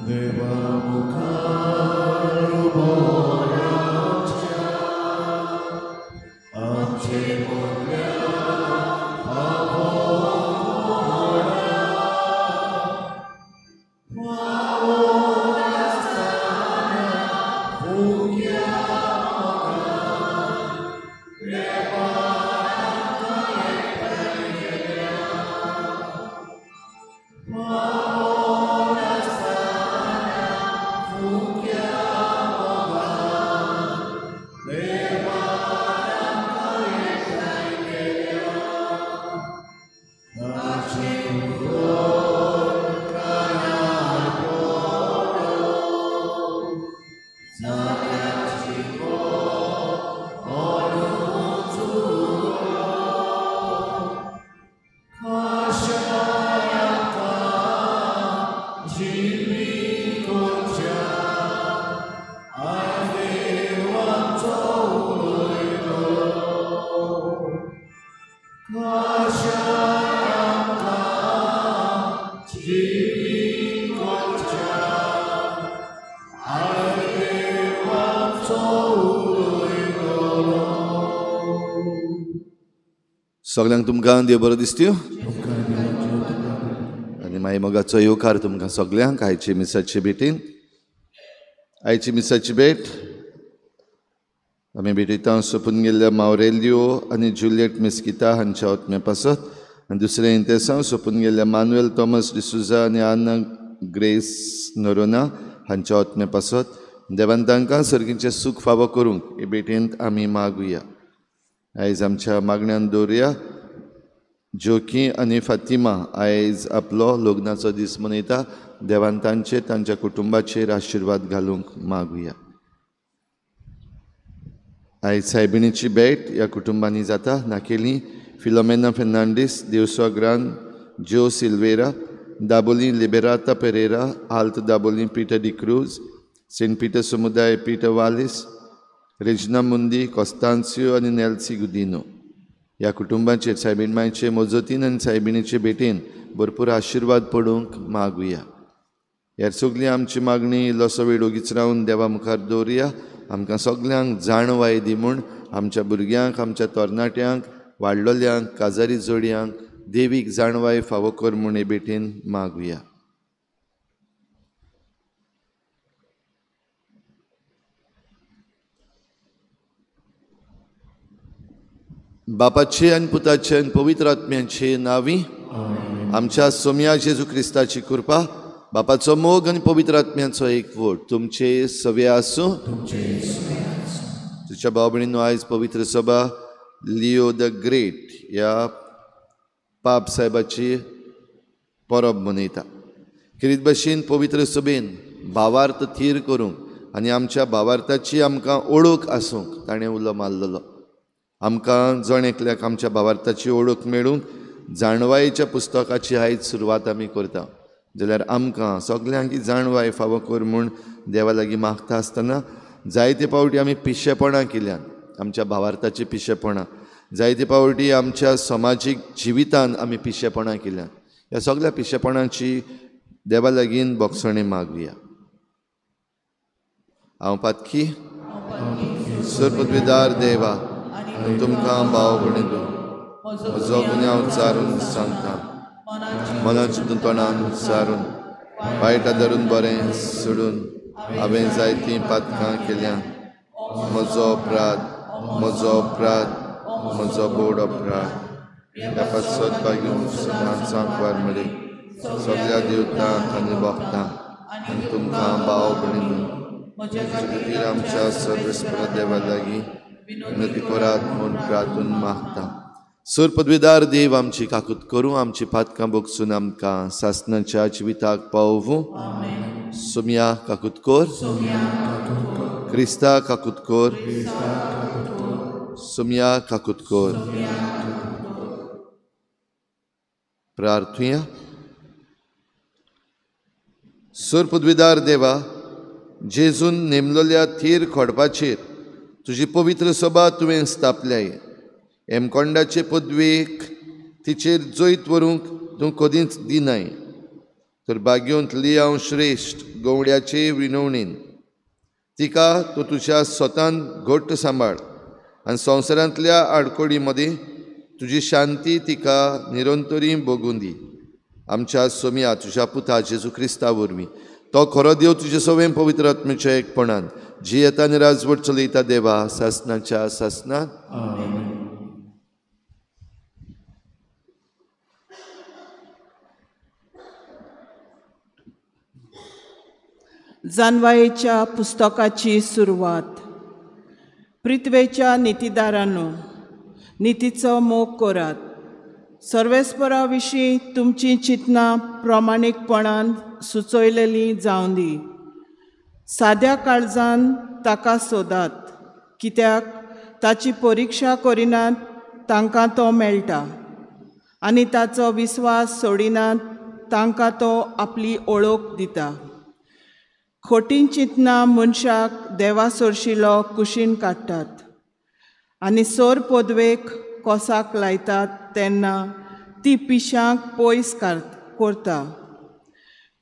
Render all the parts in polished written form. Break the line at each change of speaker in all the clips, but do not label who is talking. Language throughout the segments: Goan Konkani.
देवा मुखार उबो रावच्या आमचे मदल्या फावो कोणा फावो नासतना फुक्या मोगान देवान आमकां एकठांय केल्या. फावो नासतना फुक्या मोगान देवान आमकां एकठांय केल्या. ताचें उतर कानार पडूं, जाग्याची कोणूच उरो. खाशा आमकां जिवीत करच्या आयज देवाचो उलयलो. खाशा आमकां जिवीत करच्या आयज देवाचो उलयलो.
सगल्यांक तुमकां देव बरो दिसत्यो आनी मागीर मोगाचो येवकार तुमकां सगल्यांक आयची मिसाची भेटीन. आयची मिसाची भेट आमी भेटयता सोंपून गेल्ल्या मावरेलियो आनी जुलियट मिस्किता हांच्या आत्म्या पासत आनी दुसरें इंतेसांव सोंपून गेल्ल्या मानुएल थॉमस डिसुजा आनी आन्ना ग्रेस नरोना हांच्या आत्म्या पासत देवान तांकां सर्गीचें सूख फावो करूंक हे भेटेंत आमी मागुया. आयज आमच्या मागण्यान दवरुया जोकी आनी फातिमा आयज आपलो लग्नाचो दीस मनयता. देवान तांचेर तांच्या कुटुंबाचेर आशिर्वाद घालूंक मागुया. आयज सायबिणीची भेट ह्या कुटुंबांनी जाता. नाकेली फिलोमेना फेर्नांडीस, देवसो ग्रान, ज्यो सिल्वेरा, दाबोली लिबेराता पेरेरा, आल्त दाबोली पीटर डिक्रूज, सेंट पीटर समुदाय पीटर वालीस, रेजिना मुंदी, कॉस्तांसियो आनी नेल्सी गुदिनो ह्या कुटुंबाचेर सायबीण मायचे मजतीन आनी सायबिणीचे भेटेन भरपूर आशिर्वाद पडूंक मागुया. ह्या सगळी आमची मागणी इल्लोसो वेळ ओगीच रावन देवा मुखार दवरुया. आमकां सगल्यांक जाणवाय दी म्हूण आमच्या भुरग्यांक, आमच्या तरणाट्यांक, वाडलोल्यांक, काजारी जोडयांक देवीक जाणवाय फावो कर म्हूण हे भेटेन मागुया. बापाचे आनी पुताचे आनी पवित्र आत्म्याचे नांवी आमच्या सोम्या जेजू क्रिस्ताची कृपा, बापाचो मोग आनी पवित्र आत्म्याचो एकवट तुमचे सवे आसूं. तुझ्या भाव भयणींनो, आयज पवित्र सभा लिओ the great ह्या पाप साहेबाची परब मनयता. खेरीत भशेन पवित्र सभेन भावार्थ थीर करूंक आनी आमच्या भावार्थाची आमकां ओळख आसूंक ताणें उलो मारलेलो. आमकां जण एकल्याक आमच्या भावार्थाची ओळख मेळूंक जाणवायेच्या पुस्तकाची आयज सुरवात आमी करता. जाल्यार आमकां सगल्यांक ही जाणवाय फावो कर म्हूण देवा लागीं मागता आसतना जायते पावटी आमी पिशेपणां केल्यान, आमच्या भावार्थाची पिशेपणां, जायते पावटी आमच्या समाजीक जिवितान आमी पिशेपणां केल्यान. ह्या सगल्या पिशेपणाची देवा लागीं बोगसणी मागुया. हांव पातकी सरपदवीदार देवा, तुमकां भाव भयणींनो म्हजो गुन्यांव चारून सांगता. मनाची तोंडान सारून वायट धरून बरें सोडून हांवें जायतीं पातकां केल्यां. म्हजो अपराध, म्हजो अपराध, म्हजो बोड अपराध. ह्या पासत भाग्यून सदांच सांकवार मरे सगळ्या देवतांक आनी भक्तांक आनी तुमकां भाव भयणींनो म्हजे खातीर आमच्या सर्वेस्पर देवा लागीं विनंती करात म्हूण प्रार्थून मागता. सर पदवीदार देव आमची काकूत करूं, आमची पातकां बोगसून आमकां सासणाच्या जिविताक पावोवूं. सोम्या काकूत कर, क्रिस्ता काकूत कर, सोम्या काकूत कर. प्रार्थुया. सर पदवीदार देवा, जेजून नेमलोल्या थीर खोडपाचेर तुजी पवित्र सभा तुवें स्थापल्याय. हेमकोंडाचे पदवेक तिचेर जैत व्हरूंक तूं कदींच दिनाय. तर भाग्योंत लियांव श्रेश्ठ गवड्याचे विनवणीन तिका तूं तुज्या स्वतान घट्ट सांबाळ आनी संवसारांतल्या आडकोडी मदीं तुजी शांती तिका निरंतरी भोगून दी. आमच्या सोमया तुज्या पुता जेजू क्रिस्ता वरवीं तो खरो देव तुजे सवें पवित्र आत्म्याच्या एकपणान जियेता आनी राजवट चलयता देवा सासनाच्या सासनात.
जानवायेच्या पुस्तकाची सुरवात. पृथ्वेच्या नितीदारांनो, नितीचो मोग करात. सर्वेस्परा विशीं तुमची चिंतनां प्रामाणीकपणान सुचयलेली जावं दी. साद्या काळजान ताका सोदात, कित्याक ताची परिक्षा करिनात तांकां तो मेळटा आनी ताचो विस्वास सोडिनात तांकां तो आपली ओळख दिता. खोटी चिंतनां मनशाक देवा सरशिलो कुशीन काडटात आनी सोर पदवेक कोसाक लायतात तेन्ना ती पिशांक पयस करता.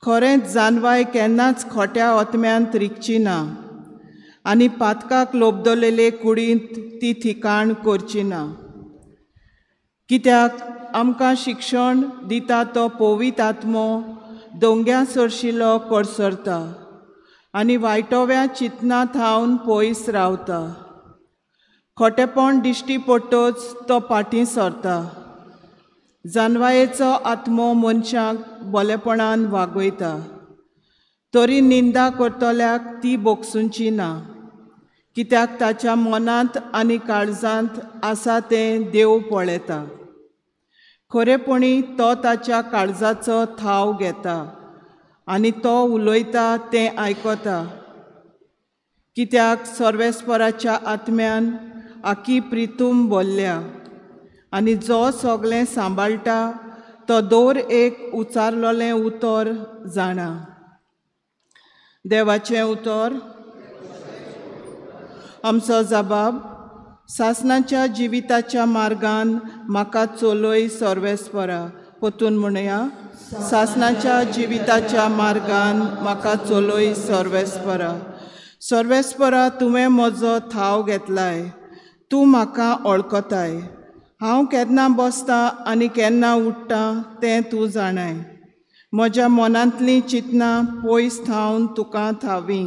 खरेंच जानवाय केन्नाच खोट्या ओतम्यांत रिगची ना आनी पातकाक लोबदलेले कुडींत ती ठिकाण करची ना. कित्याक आमकां शिक्षण दिता तो पवीत आत्मो दोंग्या सरशिलो कडसरता आनी वायटोव्या चिंतना थावन पयस रावता. खोटेपण दिश्टी पडटच तो फाटीं सरता. जानवायेचो आत्मो मनशाक बोलेपणान वागयता, तरी निंदा करतल्याक ती बोगसुची ना, कित्याक ताच्या मनांत आनी काळजांत आसा तें देव पळयता. खरेपणी तो ताच्या काळजाचो थाव घेता आनी तो उलयता तें आयकता. कित्याक सर्वेस्पराच्या आत्म्यान आकी प्रितूम बोल्ल्या आनी जो सगळें सांबाळटा तो दर एक उचारलेलें उतर जाणा. देवाचें उतर. आमचो जबाब. सासनाच्या जिविताच्या मार्गान म्हाका चलय सर्वेस्परा. परतून म्हणया, सासनाच्या जिविताच्या मार्गान म्हाका चलय सर्वेस्परा. सर्वेस्परा, तुवें म्हजो थाव घेतलाय, तूं म्हाका वळखताय. हांव केन्ना बसता आनी केन्ना उठ्ठा तें तूं जाणाय. म्हज्या मनांतलीं चिंतनां पयस थावन तुका थावी.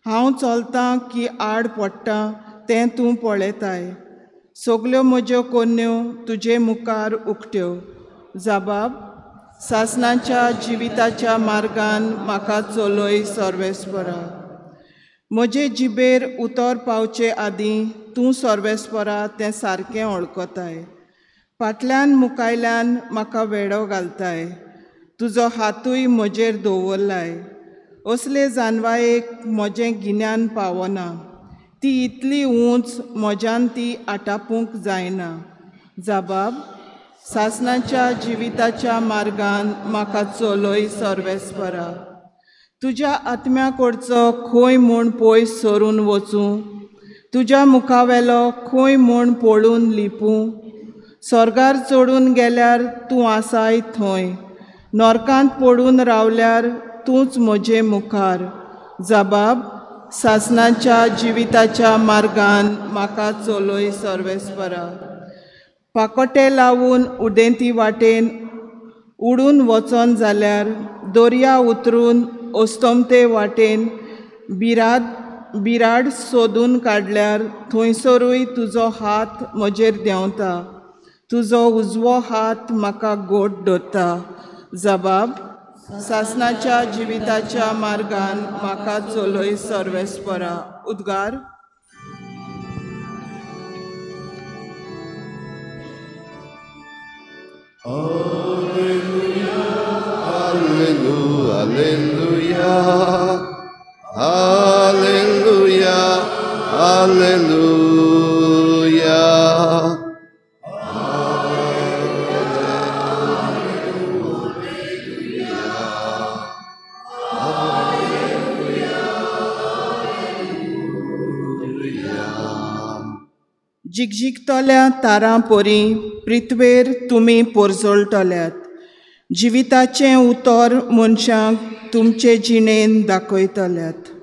हांव चलतां की आड पडटा तें तूं पळयताय. सगल्यो म्हज्यो कोन्न्यो तुजे मुखार उकत्यो. जबाब. सासनाच्या जिविताच्या मार्गान म्हाका चलय सर्वेस्परा. म्हजे जिबेर उतर पावचे आदीं तूं सर्वेस्परा तें सारकें वळखताय. फाटल्यान मुखायल्यान म्हाका वेडो घालताय. तुजो हातूय म्हजेर दवरलाय. असले जानवायेक म्हजें गिन्यान पावना. ती इतली उंच म्हज्यान ती आटापूंक जायना. जबाब. सासनाच्या जिविताच्या मार्गान म्हाका चलय सर्वेस्परा. तुज्या आत्म्या कडचो खंय म्हूण पयस सरून वचूं, तुज्या मुखावेलो खंय म्हूण पळून लिपूं. स्वर्गार चडून गेल्यार तूं आसाय थंय, नरकांत पडून रावल्यार तूंच म्हजे मुखार. जबाब. सासनाच्या जिविताच्या मार्गान म्हाका चलय सर्वेस्परा. पाकोटे लावून उदेंती वाटेन उडून वचोन जाल्यार दर्या उतरून अस्तमते वाटेन बिराड सोदून काडल्यार थंयसरूय तुजो हात म्हजेर देंवता. तुजो उजवो हात म्हाका गोट धरता. जबाब. सासनाच्या जिविताच्या मार्गान म्हाका चलय सर्वेस्परा. उद्गार.
Alleluia, Alleluia, Alleluia,
जिगजिगतल्या तारां परी पृथ्वेर तुमी पोरजोळटल्यात. जिविताचें उतर मनशांक तुमचे जिणेन दाखयतल्यात.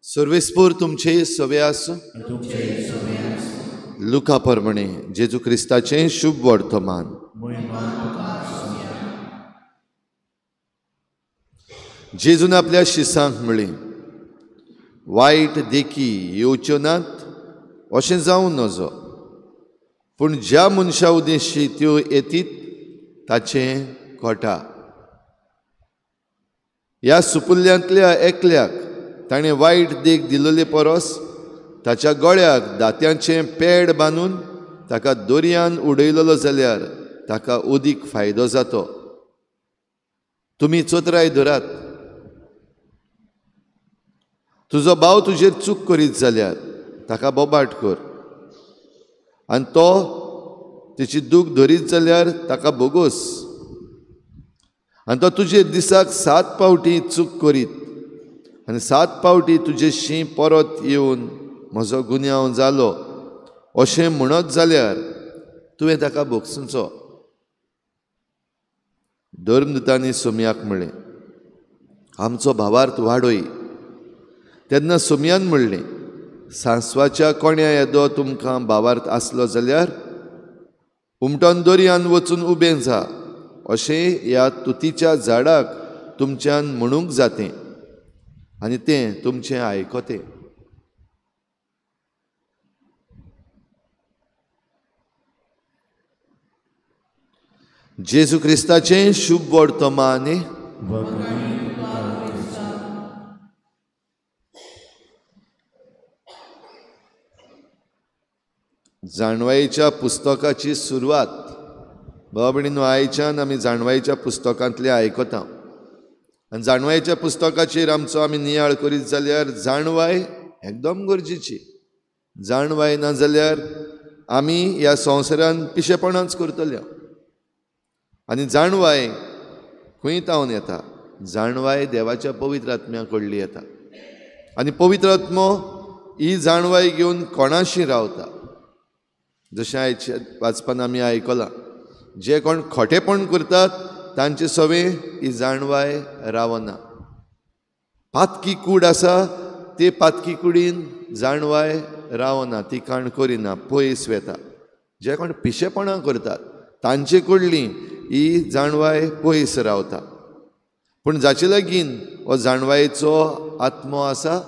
सर्वेस्पूर तुमचे सवे आसूं. लुका परमणे जेजू क्रिस्ताचें शुभ वर्तमान. जेजून आपल्या शिसांक म्हळें, वायट देखी येवच्यो नात अशें जावं नजो, पूण ज्या मनशा उदेशी त्यो येतीत ताचें कोटा. ह्या सुपुल्ल्यांतल्या एकल्याक ताणें वायट देख दिल्ले परस ताच्या गळ्याक दात्यांचें पेड बांदून ताका दर्यान उडयलेलो जाल्यार ताका अदीक फायदो जातो. तुमी चोतराय धरात. तुजो भाव तुजेर चूक करीत जाल्यार ताका बोबाट कर आनी तो तेची दूख धरीत जाल्यार ताका बोगोस. आनी तो तुजेर दिसाक 7 पावटी चूक करीत आनी 7 पावटी तुजे शी परत येवन म्हजो गुन्यांव जालो अशें म्हणत जाल्यार तुवें ताका भोगसुचो. धर्मदूतांनी सोमयाक म्हणलें, आमचो भावार्थ वाडय. तेन्ना सोमयान म्हणलें, सांसवाच्या कोण्या येदो तुमकां भावार्थ आसलो जाल्यार उमटोन दर्यान वचून उबें जा अशें ह्या तुतीच्या झाडाक तुमच्यान म्हणूंक जातें आनी तें तुमचें आयकतें. जेजू क्रिस्ताचें शुभ वर्तमान. जाणवायेच्या पुस्तकाची सुरवात. भाव भयणींनो, आयच्यान आमी जाणवायेच्या पुस्तकांतलें आयकता आनी जाणवायेच्या पुस्तकाचेर आमचो आमी नियाळ करीत जाल्यार जाणवाय एकदम गरजेची. जाणवाय ना जाल्यार आमी ह्या संवसारान पिशेपणाच करतले. आनी जाणवाय खंय तावन येता? जाणवाय देवाच्या पवित्र आत्म्या कडली येता. आनी पवित्र आत्मो ही जाणवाय घेवन कोणाशी रावता. जशें आयच्या वाचपान आमी आयकलां, जे कोण खोटेपण करतात तांचे सवे ही जाणवाय रावना. पातकी कूड आसा ते पातकी कुडीन जाणवाय रावना, ती काण करिना, पयस वेता. जे कोण पिशेपणां करतात तांचे कडली ही जाणवाय पयस रावता. पूण जाचे लागीं हो जाणवायेचो आत्मो आसा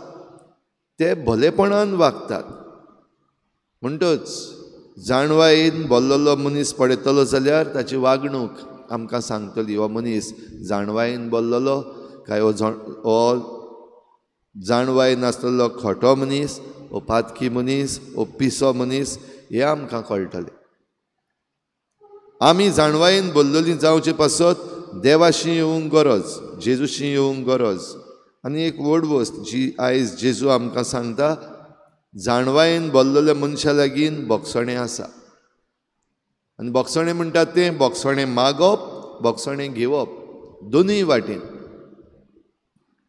ते भलेपणान वागतात. म्हणटच जाणवायेन बोल्लोलो मनीस पळयतलो जाल्यार ताची वागणूक आमकां सांगतली हो मनीस जाणवायेन बोल्लोलो काय हो जाणवाय नासलेलो खोटो मनीस, हो पातकी मनीस, हो पिसो मनीस, हें आमकां कळटलें. आमी जाणवायेन बोल्लोली जावचे पासत देवाशी येवंक गरज, जेजूशी येवंक गरज. आनी एक व्हड वस्त जी आयज जेजू आमकां सांगता, जाणवायेन बोल्लोल्या मनशा लागीं बोगसणें आसा. आनी बोगसणें म्हणटात तें बोगसणें मागप, बोगसणें घेवप, दोनूय वाटेन.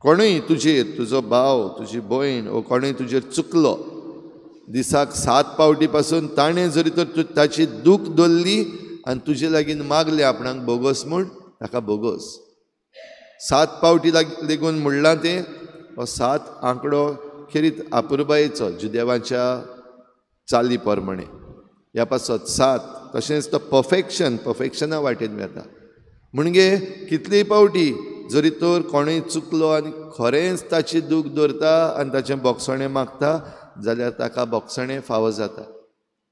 कोणूय तुजेर, तुजो भाव, तुजी भयण वो कोणूय तुजेर चुकलो, दिसाक 7 पावटी पासून ताणें जरी तर ताची दूख धरली आनी तुजे लागीं मागलें आपणाक बोगोस म्हूण, ताका बोगोस. 7 पावटी लेगून म्हणलां तें, हो 7 आंकडो खेरीत आपुरबायेचो जुदेवाच्या चाली प्रमाणे. ह्या पासत 7 तशेंच तो परफेक्शन, परफेक्शना वाटेन वेता. म्हणजे कितलीय पावटी जरी तर कोणूय चुकलो आनी खरेंच ताची दूख दवरता आनी ताचें बोगसणें मागता जाल्यार ताका बोगसणें फावो जाता.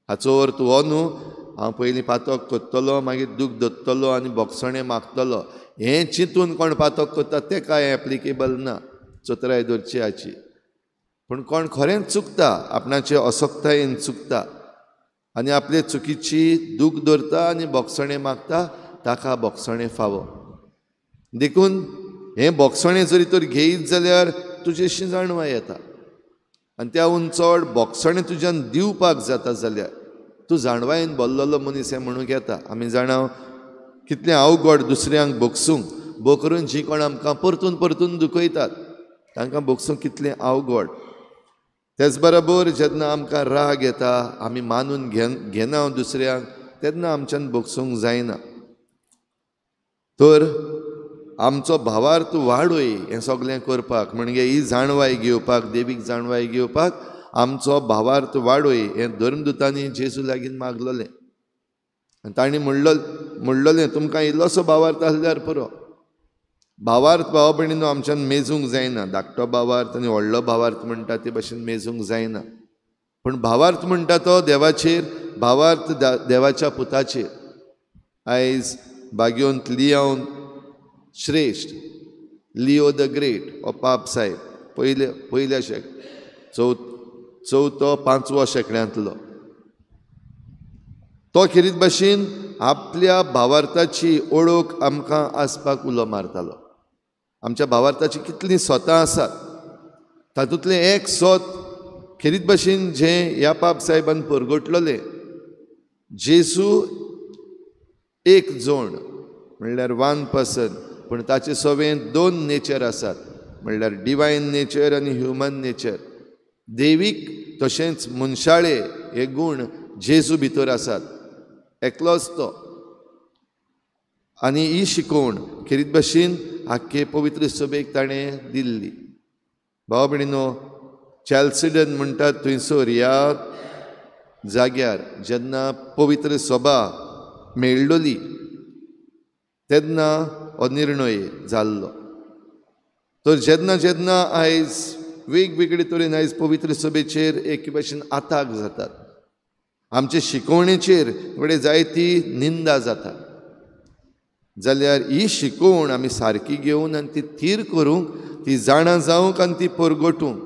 हाचो अर्थ हो न्हू हांव पयलीं पातक करतलो, मागीर दूख दवरतलो आनी बोगसणें मागतलो, हें चिंतून कोण पातक करता तें कांय एप्लिकेबल ना, चतुराय दवरची हाची. पूण कोण खरेंच चुकता, आपणाचे असक्तायेन चुकता आनी आपले चुकीची दूख दवरता आनी बोगसणें मागता, ताका बोगसणें फावो. देखून हें बोगसणें जरी तर घेयत जाल्यार तुजेशी जाणवाय येता आनी त्याहून चड बोगसणें तुज्यान दिवपाक जाता जाल्यार तूं जाणवायेन भरलेलो मनीस हें म्हणूंक येता. आमी जाणा कितलें अवघड दुसऱ्यांक बोगसूंक, बोकरून जीं कोण आमकां परतून परतून दुखयतात तांकां बोगसूंक कितलें अवघड. तेच बरोबर जेन्ना आमकां राग येता, आमी मानून घेना दुसऱ्यांक, तेन्ना आमच्यान बोगसूंक जायना. तर आमचो भावार्थ वाडय हें सगळें करपाक, म्हणजे ही जाणवाय घेवपाक, देवीक जाणवाय घेवपाक आमचो भावार्थ वाडय हें धर्मदुतांनी जेजू लागीं मागलेलें. आनी तांणी म्हणलेलें तुमकां इल्लोसो भावार्थ आसल्यार पुरो. भावार्थ भाव भयणीनो आमच्यान मेजूंक जायना. धाकटो भावार्थ आनी व्हडलो भावार्थ म्हणटा ते भशेन मेजूंक जायना. पूण भावार्थ म्हणटा तो देवाचेर, भावार्थ देवाच्या पुताचेर. आयज बागयोंत लियावन श्रेश्ठ, लियो the great हो पाप साहेब पयल्या चवथो पांचवो शेंकड्यांतलो, तो खेरीत भाशेन आपल्या भावार्थाची ओळख आमकां आसपाक उलो मारतालो. आमच्या भावार्थाची कितलीं सोतां आसात, तातूंतलें एक सोत खेरीत भाशेन जें ह्या पाप साहेबान परगटलेलें, जेजू एक जोण म्हणल्यार वन पर्सन, पूण ताचे सवें दोन नेचर आसात, म्हणल्यार डिवायन नेचर आनी ह्युमन नेचर. देवीक तशेंच मनशाळे हे गूण जेजू भितर आसात, एकलोच तो. आनी ही शिकवण खेरीत भाशेन आख्खे पवित्र सभेक ताणें दिल्ली. भाव भयणीनो, चॅल्सिडन म्हणटात थंयसर ह्या जाग्यार जेन्ना पवित्र सभा मेळ्ळली तेन्ना हो निर्णय जाल्लो. तर जेन्ना जेन्ना आयज वेगवेगळे तरेन आयज पवित्र सभेचेर एके भाशेन आताक जातात, आमचे शिकवणेचेर कडेन जायती निंदा जाता, जाल्यार ही शिकवण आमी सारकी घेवन आनी ती थीर करूंक, ती जाणा जावंक आनी ती परगटूंक,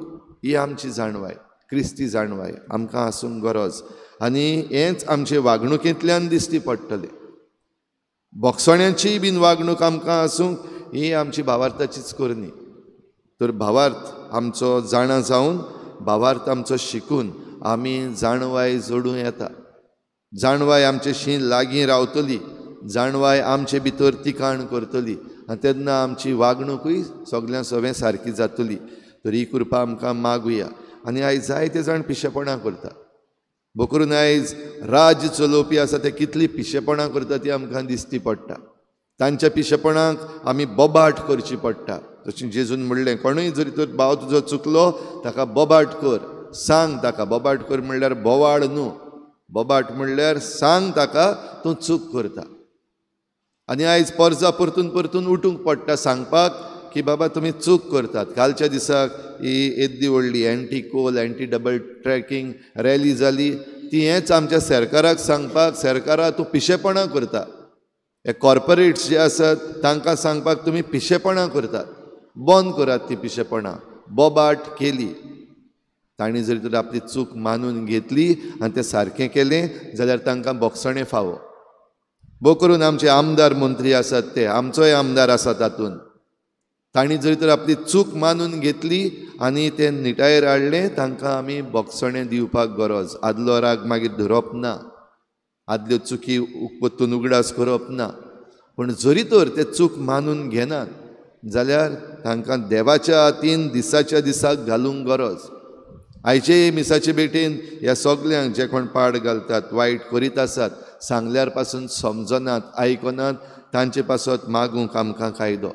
ही आमची जाणवाय, क्रिस्ती जाणवाय आमकां आसूंक गरज. आनी हेंच आमचे वागणुकेंतल्यान दिश्टी पडटलें. बोगसण्याचीय बीन वागणूक आमकां आसूंक ही आमची भावार्थाचीच करणी. तर भावार्थ आमचो जाणा जावन, भावार्थ आमचो शिकून आमी जाणवाय जोडूं येता. जाणवाय आमचे शी लागीं रावतली, जाणवाय आमचे भितर तिकाण करतली आनी तेन्ना आमची वागणुकूय सगल्यां सवें सारकी जातली. तर ही कृपा आमकां मागुया. आनी आयज जायते जाण पिशेपणां करता, बोकरून आयज राज्य चलोवपी आसा ते कितली पिशेपणां करता ती आमकां दिसती पडटा. तांच्या पिशेपणाक आमी बोबाट करची पडटा. तशें जेजून म्हणलें, कोणूय जरी तर भाव तुजो चुकलो ताका बोबाट कर, सांग ताका. बोबाट कर म्हणल्यार बोवाळ न्हू, बोबाट म्हणल्यार सांग ताका तूं चूक करता. आनी आयज परजा परतून परतून उठूंक पडटा सांगपाक की बाबा तुमी चूक करतात. कालच्या दिसाक ही येद्दी व्हडली anti coal, anti double tracking rally जाली, ती हेंच आमच्या सरकाराक सांगपाक, सरकारा तूं पिशेपणां करता, हे कॉर्पोरेट्स जे आसात तांकां सांगपाक तुमी पिशेपणां करतात, बंद करात ती पिशेपणां. बोबाट केली तांणी, जरी तर आपली चूक मानून घेतली आनी तें सारकें केलें जाल्यार तांकां बोगसणें फावो. बो करून आमचे आमदार मंत्री आसात ते, आमचोय आमदार आसा तातूंत, तांणी जरी तर आपली चूक मानून घेतली आनी तें निटायेर हाडलें तांकां आमी बोगसणें दिवपाक गरज. आदलो राग मागीर धरप ना, आदल्यो चुकी परतून उगडास करप ना. पूण जरी तर ते चूक मानून घेनात जाल्यार तांकां देवाच्या हातीन दिसाच्या दिसाक घालूंक गरज. आयचे मिसाचे भेटेन ह्या सगल्यांक जे कोण पाड घालतात, वायट करीत आसात, सांगल्यार पासून समजनात, आयकनात, तांचे पासत मागूंक आमकां कायदो.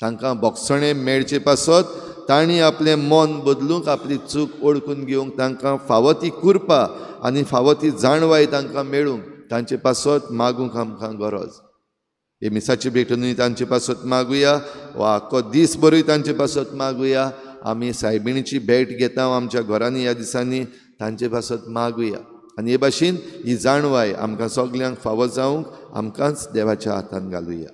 तांकां बोगसणें मेळचे पासत तांणी आपलें मन बदलूंक, आपली चूक ओळखून घेवंक तांकां फावो ती कृपा आनी फावो ती जाणवाय तांकां मेळूंक तांचे पासत मागूंक आमकां गरज. हे मिसाची भेटूनय तांचे पासत मागुया, वा आख्खो दीस बरोय तांचे पासत मागुया. आमी सायबिणीची भेट घेता आमच्या घरांनी ह्या दिसांनी, तांचे पासत मागुया. आनी हे भाशेन ही जाणवाय आमकां सगल्यांक फावो जावंक आमकांच देवाच्या हातान घालुया.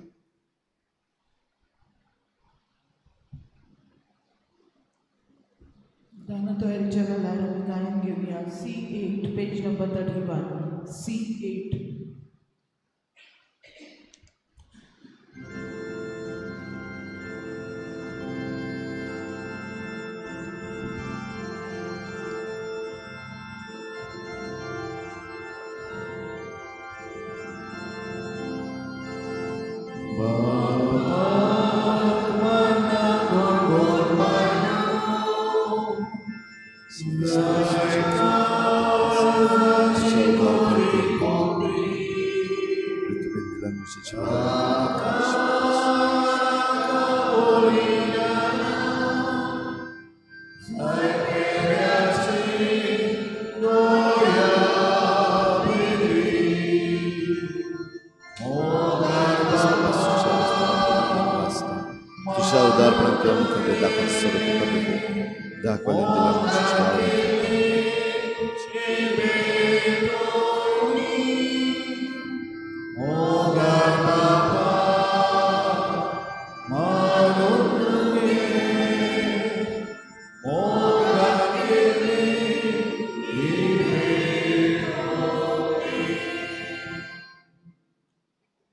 दानतोयरीच्या वेळार आमी गायन घेवया. C8 page number 31, C8.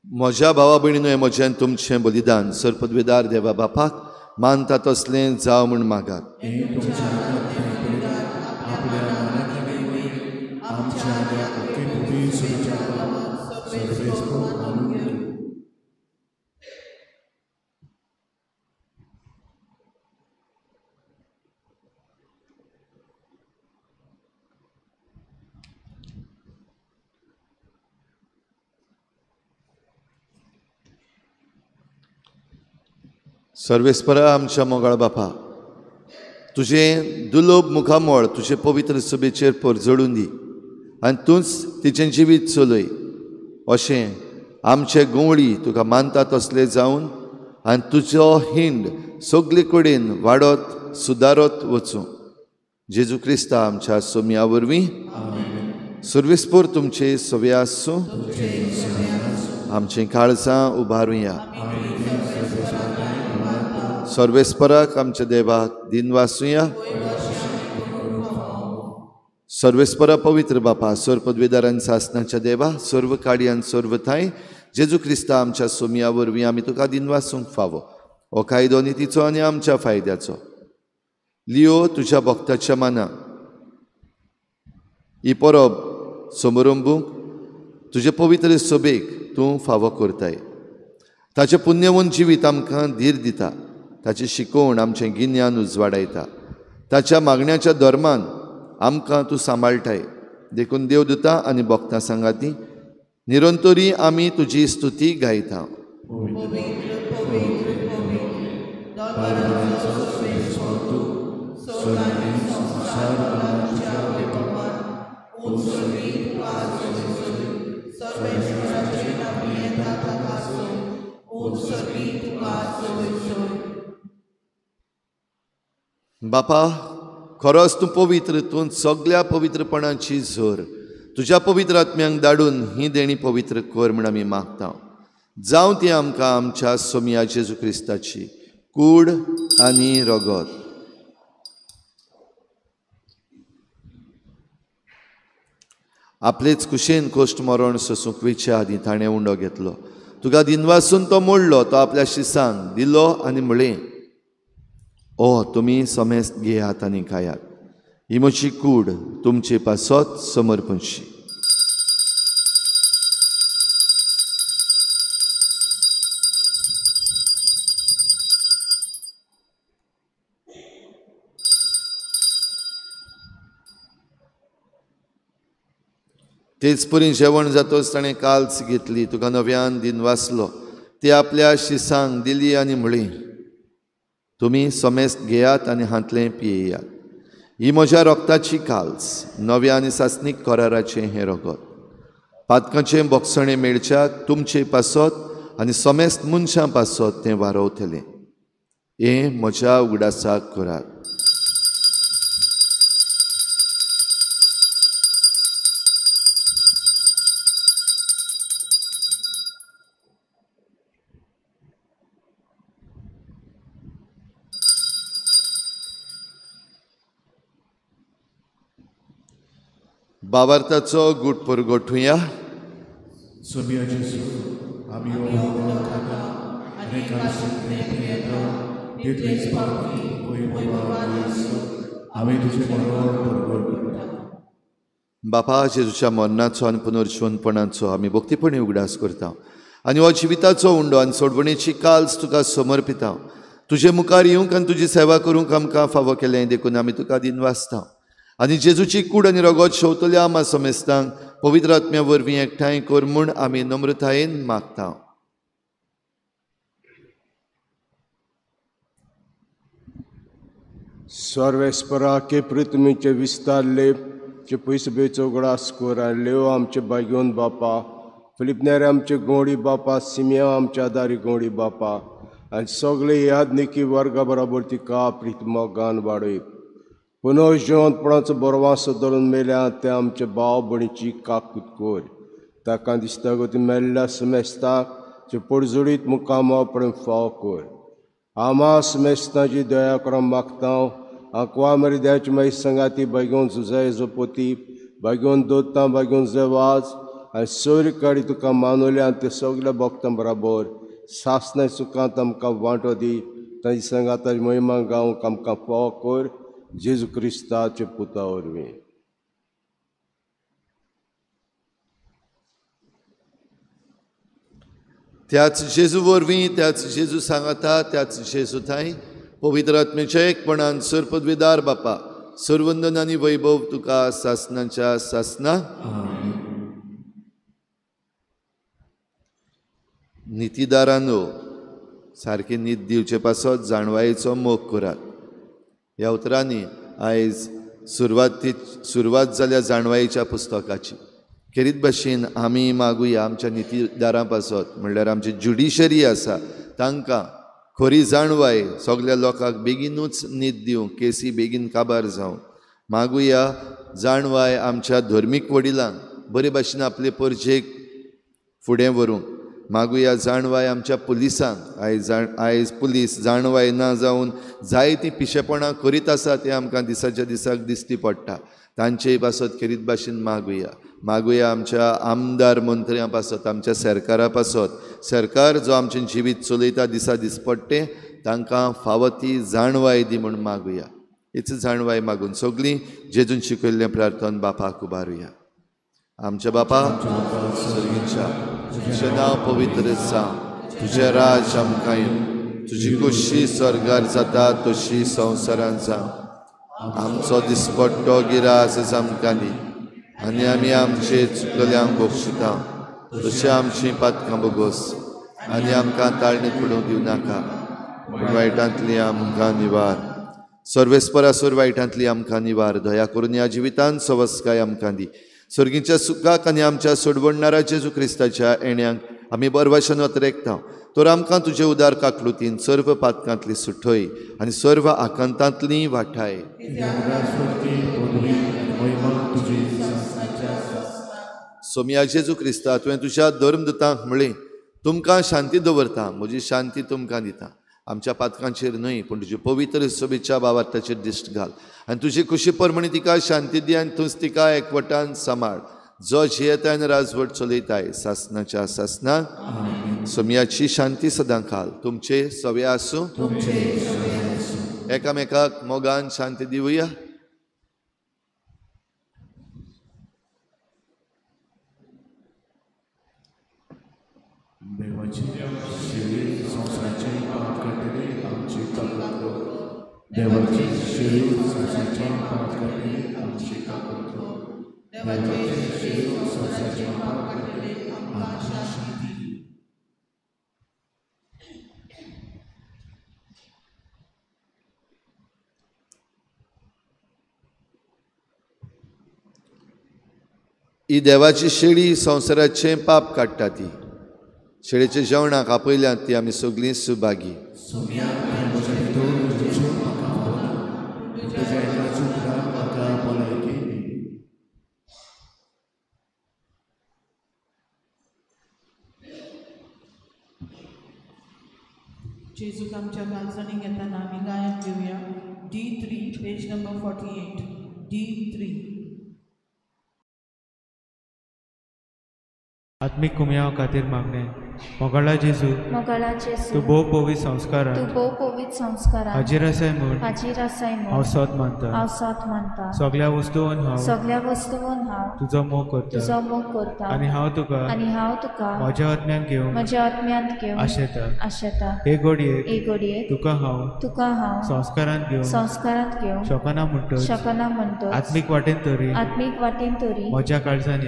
म्हज्या भावा भयणीनो, हें म्हजें तुमचें बलिदान सरपदवेदार देवा बापाक मानता तसलें जावं म्हूण मागात. सर्वेस्परा आमच्या मोगाळ बापा, तुजें दुलोब मुखामळ तुजें पवित्र सभेचेर परजळून दी आनी तूंच तिचें जिवीत चलय अशें आमचे गंवळी तुका मानता तसले जावन आनी तुजो हिंड सगळे कडेन वाडत सुदारत वचूं. जेजू क्रिस्ता आमच्या सोम्या वरवीं. सर्वेस्पर तुमचे सवे आसूं. आमचीं काळजां उबारुया. सर्वेस्पराक आमच्या देवाक दिनवासुया. सर्वेस्परा पवित्र बापा, सर्व पदवेदारान सासनाच्या देवा, सर्व काडयान सर्व थांय जेजू क्रिस्ता आमच्या सोमया वरवीं आमी तुका दिनवासूंक फावो. हो कायदो नितीचो आनी आमच्या फायद्याचो. लियो तुज्या भक्ताच्या माना ही परब समरंबूंक तुजे पवित्र सभेक तूं फावो करताय. ताचें पुण्यवंत जिवीत आमकां धीर दिता. ताची शिकवण आमचें गिन्यान उजवाडायता. ताच्या मागण्याच्या धर्मान आमकां तूं सांबाळटाय. देखून देव दिता आनी भक्तां सांगाती निरंतरी आमी तुजी स्तुती गायता. बापा, खरोच तूं पवित्र, तूं सगळ्या पवित्रपणाची झर. तुज्या पवित्र आत्म्यांक धाडून ही देणी पवित्र कर म्हूण आमी मागता. जावं ती आमकां आमच्या सोमया जेजू क्रिस्ताची कूड आनी रगत. आपलेच कुशेन कोश्ट मरण सोसूंक वेच्या आदीं ताणें उंडो घेतलो. तुका दिनवासून तो मोडलो. तो आपल्या शिसांक दिलो आनी म्हळें, ओ तुमी समेस्त घेयात आनी खायात. ही म्हजी कूड तुमचे पासत समर्पणशी. तेच परी जेवण जातोच ताणें काल्स घेतली. तुका नव्यान दिनवासलो. ती आपल्या शिसांक दिली आनी म्हळी, तुमी समेस्त घेयात आनी हांतलें पियेयात. ही म्हज्या रक्ताची काल्स, नव्या आनी सासणीक कराराचें हें रगत. पातकाचें बोगसणें मेळच्याक तुमचे पासत आनी समेस्त मनशां पासत तें वारवतलें. हें म्हज्या उगडासाक करात. बाबार्थाचो गूट परगोठुया.
सोम्या जेजू, आमी खाता आनी तितलीच आमी तुजें मरण परगटता.
बापा, जेजूच्या मरणाचो आनी पुनर्जिवनपणाचो आमी भक्तीपणी उगडास करता आनी हो जिविताचो उंडो आनी सोडवणेची काल्स तुका समर्पिता. तुजे मुखार येवंक आनी तुजी सेवा करूंक आमकां फावो केलें देखून आमी तुका दिनवासता. आनी जेजूची कूड आनी रगत शेवतल्या आमा समेस्तांक पवित्र आत्म्या वरवीं एकठांय कर म्हूण आमी नम्रतायेन मागता.
सर्वेस्परा के पृथ्वीचे विस्तारले जे पयस बेचो गडास कोरालेव आमचे बागयोन बापा फिलिपनेर आमचे गोंडी बापा सिमिया आमच्या दारी गोंडी बापा आनी सगळे यादनिकी वर्गा बराबर तिका प्रितमो गान वाडय पुनः जिवंतपणाचो बरवासो धरून मेल्या ते आमचे भाव भयणीची काकूत कोर ताका दिसता गो ती मेल्ल्या समेस्ताक जे पडजोडीत मुकामो पर्यंत फाव कोर आमा समेस्ताची दया करून मागता आंकवा मरिद्याची मागीर संगाती बागोवन जुजाय जोपोती बागोवन दोतां बागोवन जेवाज आनी सोरी काडी तुका मानवल्या आनी ते सगल्या भक्तां बराबर सासनाय सुखांत आमकां वांटो दी तांची संगाताची महिमा गावंक आमकां फाव कोर जेजू क्रिस्ताचे पुता वरवीं.
त्याच जेजू वरवीं त्याच जेजू सांगाता त्याच जेजू थांय पवित्र आत्म्याच्या एकपणान सर्वपदवीदार बापा सर्वंदन आनी वैभव तुका सासनाच्या सासना. नितीदारांनो सारकी नीत दिवचे पासत जाणवायेचो मोग करात. ह्या उतरांनी आयज सुरवात जाल्या जाणवायेच्या पुस्तकाची. खेरीत भाशेन आमी मागुया आमच्या नितीदारां पासत म्हणल्यार आमची ज्युडिशरी आसा तांकां खरी जाणवाय सगल्या लोकांक बेगीनूच नीत दिवंक केसी बेगीन काबार जावं. मागुया जाणवाय आमच्या धर्मीक वडिलांक बरे भाशेन आपले परजेक फुडें व्हरूंक. मागुया जाणवाय आमच्या पुलिसांक आयज पुलीस जाणवाय ना जावन जायतीं पिशेपणां करीत आसा तें आमकां दिसाच्या दिसाक दिश्टी पडटा. तांचेय पासत खेरीत भाशेन मागुया. मागुया आमच्या आमदार मंत्र्यां पासत आमच्या सरकारा पासत सरकार जो आमचें जिवीत चलयता दिसा दिसपट्टें तांकां फावो ती जाणवाय दी म्हूण मागुया. हीच जाणवाय मागून सगळीं जेजून शिकयल्लें प्रार्थन बापाक उबारुया. आमच्या बापा सर्गीच्या तुजें नांव पवित्र जावं, तुजें राज आमकां येवं, तुजी खोशी स्वर्गार जाता तशी संवसारांत जावं. आमचो दिसपट्टो गिरास आमकां दी आनी आमी आमचे चुकल्यांक बक्षिता तशें आमची पातकां बोगोस आनी आमकां ताळणी पडूंक दिवं नाका पूण वायटांतली आमकां निवार. सर्वेस्परासोर वायटांतली आमकां निवार. दया करून ह्या जिवितांत सवस्काय आमकां दी. सर्गीच्या सुखाक आनी आमच्या सोडवणणारा जेजू क्रिस्ताच्या येण्यांक आमी बरवाशन अतरेकता तर आमकां तुजे उदार काकलुतीन सर्व पातकांतली सुठय आनी सर्व आकांतांतली वाठाय. सोमया जेजू क्रिस्ता तुवें तुज्या धर्मदूतांक म्हळें तुमकां शांती दवरता म्हजी शांती तुमकां दिता. आमच्या पातकांचेर न्हय पूण तुजी पवित्र सभेच्या बाबार्थाचेर दिश्ट घाल आनी तुजी खुशी प्रमाणे तिका शांती दी आनी तूंच तिका एकवटान सांबाळ जो जियेताय आनी राजवट चलयताय सासनाच्या सासनाक. सोमयाची शांती सदां खाल तुमचे सवे आसूं. एकामेकाक मोगान शांती दिवया.
देवाची शेळी संवसाराचे पाप काडटली आमची काकूत कर. देवाची शेळी संवसाराचे पाप काडटली आमची काकूत कर. देवाची शेळी संवसाराचे पाप काडटली आमकां शांती दी.
ही देवाची शेळी संवसाराचें पाप काडटा ती शेळेच्या जेवणाक आपयल्यात ती आमी सगळीं सुभागी.
जेजूक आमच्या काळजांनी घेताना आमी गायन घेवया. D3 page number 48 D3.
आत्मीक कुमयाव खातीर मागणें. मोगाळा जेजू, तूं भोव पवित्र संस्कारान हाजीर आसाय म्हूण हांव सोद मानता. सगल्या वस्तून हांव तुजो मोग करता आनी हांव तुका म्हज्या आत्म्यान घेवंक आशेता. हे घडयेक तुका हांव संस्कारांत घेवंक शकना म्हणटच आत्मीक वाटेन तरी म्हज्या काळजान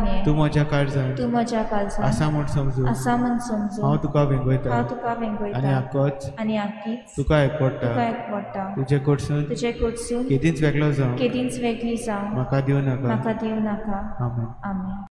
ये. तूं म्हज्या काळजान आसा म्हूण समजून समजून
आसा म्हूण समजून
हांव तुका वेंगयता
हांव तुका वेंगयता
आनी आकोच
आनी आकीच
तुका एकवडटा
तुका एकवडटा.
तुजे कडसून
तुजे कडसून
केदींच वेगळो जावं
केदींच वेगळी जावं
म्हाका दिवं नाका.
म्हाका दिवं नाका.
आमेन.
आमेन.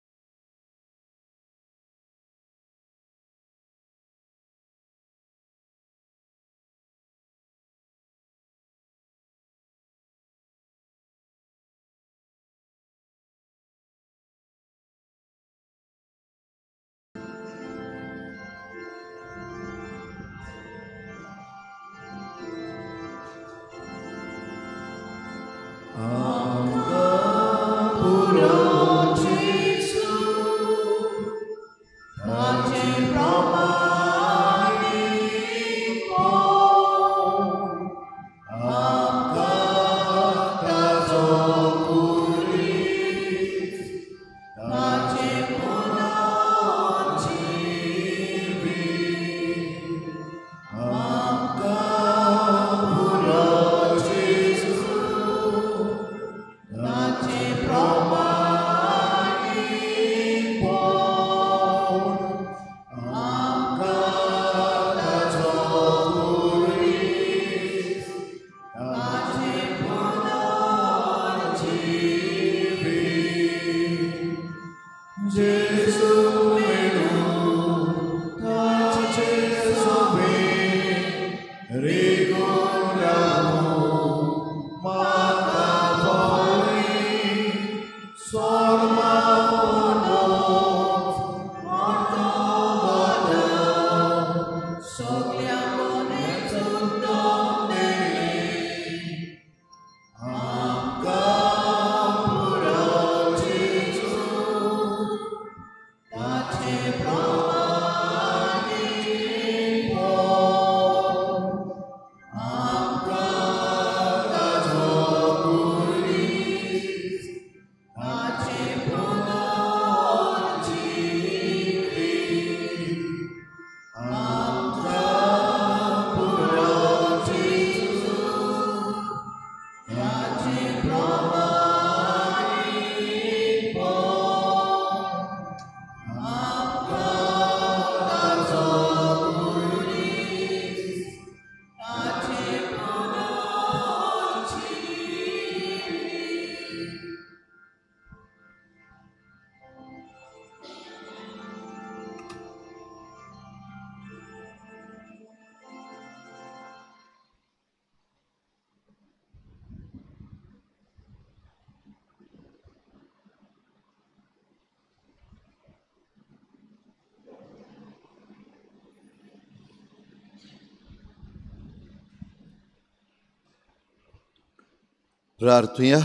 प्रार्थुया.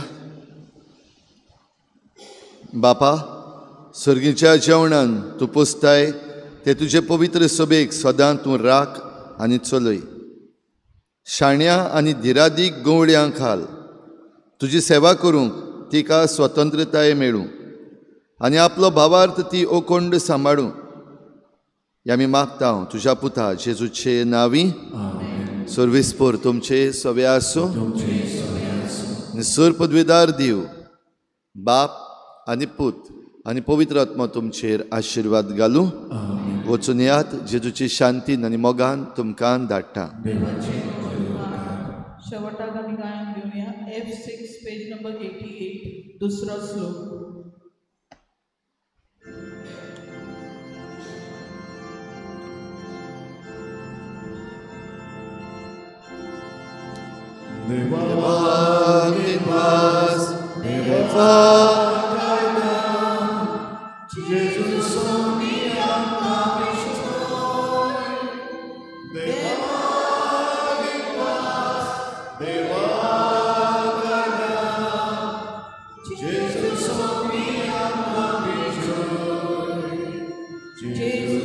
बापा, सर्गीच्या जेवणान तूं पोसताय ते तुजे पवित्र सभेक सदां तूं राख आनी चलय. शाण्या आनी धिरादीक गवळ्यां खाल तुजी सेवा करूंक तिका स्वतंत्रताय मेळूं आनी आपलो भावार्थ ती ओकोंड सांबाळूं. ह्या आमी मागता तुज्या पुता जेजूचे नांवी. सर्विसपोर तुमचे सवे आसूं. सर पदवेदार दिव बाप आनी पूत आनी पवित्र आत्मा तुमचेर आशिर्वाद घालूं. वचून यात जेजूची शांतीन आनी मोगान तुमकां धाडटा.
शेवटाक आमी गायन घेवया F6 page number 88 दुसरो श्लोक.
देवा निवास देवा
जेजू सोनी आमकां विश्वास देवा निवास देवा जेजू सोनी आमकां विश्वास जेजू